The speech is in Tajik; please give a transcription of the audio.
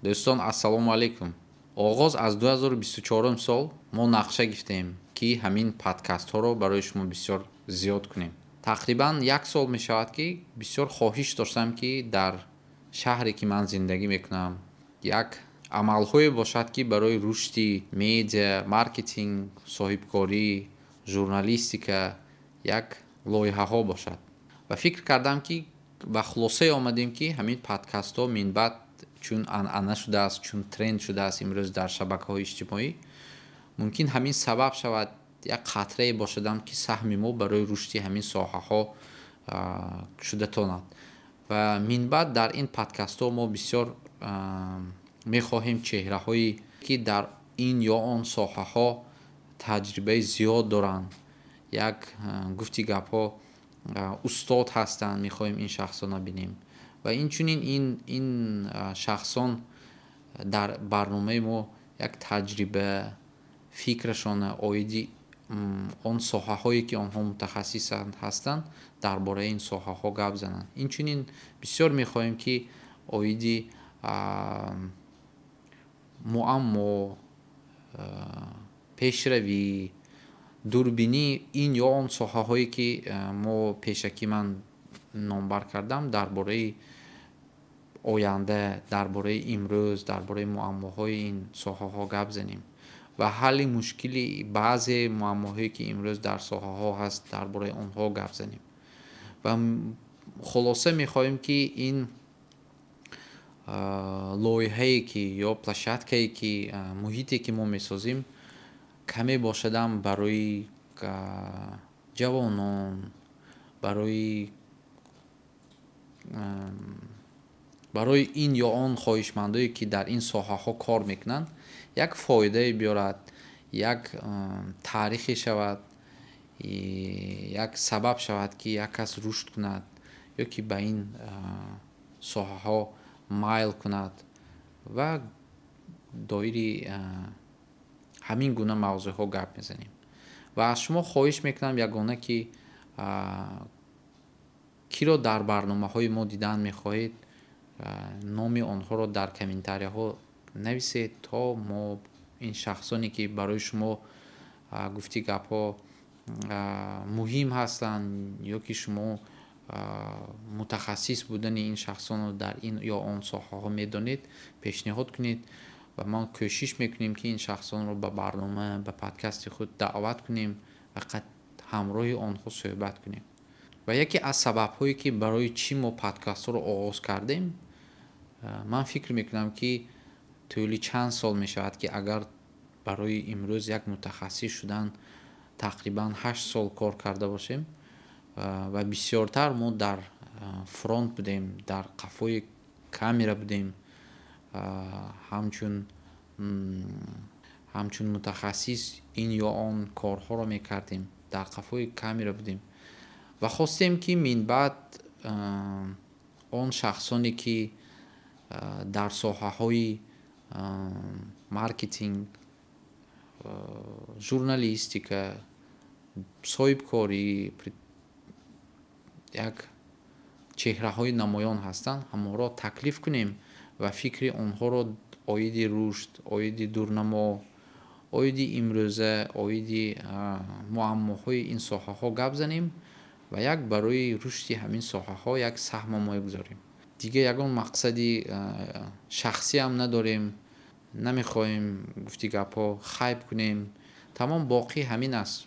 Дӯстон, ассалому алайкум. Оғоз аз 2024 сол мо нақша гирифтем, ки ҳамин подкастҳоро барои шумо бисёр зиёд кунем. Тақрибан як сол мешавад, ки бисёр хоҳиш доштам, ки дар шаҳре, ки ман зиндагӣ мекунам, як амалҳое бошад, ки барои рушди медиа, маркетинг, соҳибкорӣ, журналистика як лоиҳаҳо бошад. Ва фикр кардам, ки ба хулосае омадем, ки ҳамин подкастҳо минбаъд чун анъана шудааст, чун тренд шудааст имрӯз дар шабакаҳои иҷтимоӣ, мумкин ҳамин сабаб шавад, як қатрае бошадам, ки саҳми мо барои рушди ҳамин соҳаҳо шуда тонад. Ва минбаъд дар ин подкастҳо мо бисёр мехоҳем чеҳраҳое, ки дар ин ё он соҳаҳо таҷрибаи зиёд доранд, як гуфти гапҳо, устод ҳастанд, мехоҳем ин шахсонро бинем ва инчунин ин шахсон дар барномаи мо як таҷриба, фикрашона оиди он соҳаҳое, ки онҳо мутахассис ҳастанд, дар бораи ин соҳаҳо гап зананд. Инчунин бисёр мехоҳем, ки оиди муаммо, пешравӣ, дурбинии ин ё он соҳаҳое, ки мо пешакӣ ман номбар кардам, дар бораи оянда, дар бораи имрӯз, дар бораи муаммоҳои ин соҳаҳо гап занем ва ҳалли мушкили баъзе муаммоҳое, ки имрӯз дар соҳаҳо ҳаст, дар бораи онҳо гап занем. Ва хулоса, мехоҳем, ки ин лоиҳае, ки ё площадкае, ки муҳите, ки мо месозем, каме бошадам барои ҷавонон, барои ин ё он хоҳишмандое, ки дар ин соҳаҳо кор мекунанд, як фоидае биёрад, як таърихе шавад, як сабаб шавад, ки як кас рушд кунад ё ки ба ин соҳаҳо майл кунад ва доири ҳамин гуна мавзӯъҳо гап мезанем. Ва аз шумо хоҳиш мекунам ягона, ки киро дар барномаҳои мо дидан мехоҳед, номи онҳоро дар комментарияҳо нависед, то мо ин шахсоне, ки барои шумо, гуфти гапҳо, муҳим ҳастанд ё ки шумо мутахассис будани ин шахсонро дар ин ё он соҳаҳо медонед, пешниҳод кунед ва мо кӯшиш мекунем, ки ин шахсонро ба барнома, ба подкасти худ даъват кунем ва ҳамроҳи онҳо суҳбат кунем. Ва яке аз сабабҳое, ки барои чӣ мо подкастҳоро оғоз кардем, ман фикр мекунам, ки тӯли чанд сол мешавад, ки агар барои имрӯз як мутахассис шудан тақрибан 8 сол кор карда бошем ва бисёртар мо дар фронт будем, дар қафои камера будем, ҳамчун мутахассис ин ё он корҳоро мекардем, дар қафои камера будем ва хостем, ки минбаъд он шахсоне, ки дар соҳаҳои маркетинг, журналистика, соҳибкорӣ як чеҳраҳои намоён ҳастанд, ҳамонро таклиф кунем ва фикри онҳоро оиди рушд, оиди дурнамо, оиди имрӯза, оиди муаммоҳои ин соҳаҳо гап занем ва як барои рушди ҳамин соҳаҳо як саҳма мегузорем. Дигар ягон мақсади шахсиам надорем, намехоҳем, гуфти гапҳо, хайп кунем. Тамом, боқӣ ҳамин аст.